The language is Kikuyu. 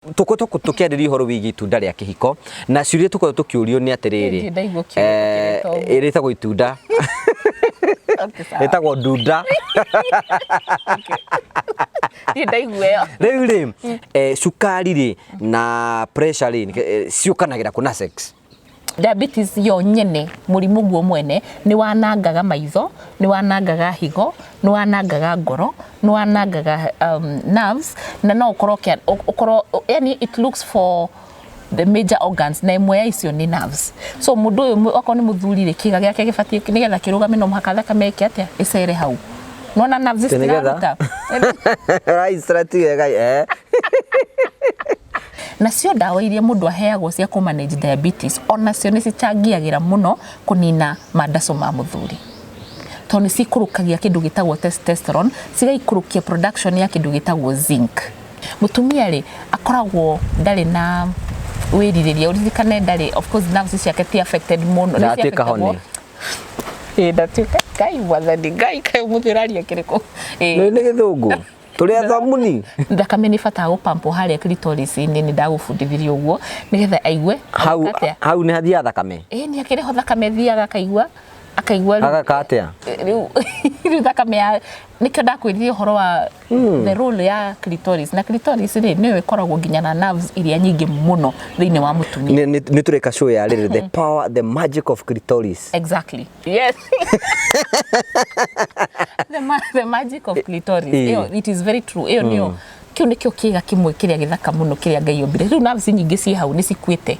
Tũkoretwo tũkĩarĩria ũhoro wĩgiĩ itunda rĩa kĩhiko, na ciũria tũkoretwo tũkĩũrio nĩ atĩrĩrĩ. Ndirĩ ndaigua kiugo kĩrĩtwo ũguo. Rĩtagwo itunda. Okay, sawa. Rĩtagwo ndunda. Ndirĩ ndaigua ĩyo. Rĩu rĩ, cukari rĩ na pressure rĩ, ciũkanagĩra kũ na sex? Diabetes yo nyene, mũrimũ guo mwene, nĩ wanangaga maitho, nĩ wanangaga higo, nĩ wanangaga ngoro, nĩ wanangaga nerves, na no ũkorwo ũkorwo, yani it looks for the major organs, na ĩmwe ya icio nĩ nerves. So mũndũ ũyũ, okorwo nĩ mũthuri rĩ, kĩga gĩake gĩbatiĩ, nĩgetha kĩrũgame, no mũhaka thakame ĩke atĩa? Ĩcere hau. Nona nerves Atĩ nĩgetha? citiraruta. Raisratiwega. Nacio ndawa iria mũndũ aheagwo cia kũ manage diabetes, onacio nĩ cichangiagĩra mũno kũnina mandaco ma mũthuri, tondũ nĩ cikũrũkagia kĩndũ gĩtagwo testosterone, cigaikũrũkia production ya kĩndũ gĩtagwo zinc. Mũtumia rĩ, akoragwo ndarĩ na wĩrirĩria, ũririkane ndarĩ, of course nerves ciake ti affected mũno. Nĩ Ndatuĩka ciaffectagwo. Honey. Ĩ, ndatuĩka. Ngai, Mwathani Ngai, kaĩ ũmũthĩ ũraria kĩrĩkũ? Ĩ. Nĩ gĩthũngũ tũrĩ athomuni. Thakame nĩ ĩbataraga gũpampwo harĩa clitoris-inĩ, nĩ ndagũbundithirie ũguo, nĩgetha aigue Hau. atĩa? Hau nĩ hathiaga thakame. Ĩ, nĩ akĩrĩ ho thakame ĩthiaga, akaigua rĩu. Agaka atĩa? Rĩu thakame ya, nĩkĩo ndakwĩrire ũhoro wa the role ya clitoris, na clitoris rĩ, nĩyo ĩkoragwo nginya na nerves iria nyingĩ mũno thĩinĩ wa mũtumia. Nĩ tũreka show ya rĩrĩ, the power, the magic of clitoris. Exactly, yes, the magic of clitoris. Ĩyo, it is very true. Ĩyo nĩyo, kĩu nĩkĩo kĩga kĩmwe kĩrĩa gĩthaka mũno kĩrĩa Ngai ombire. Rĩu nerves nyingĩ ciĩ hau nĩ cikuĩte.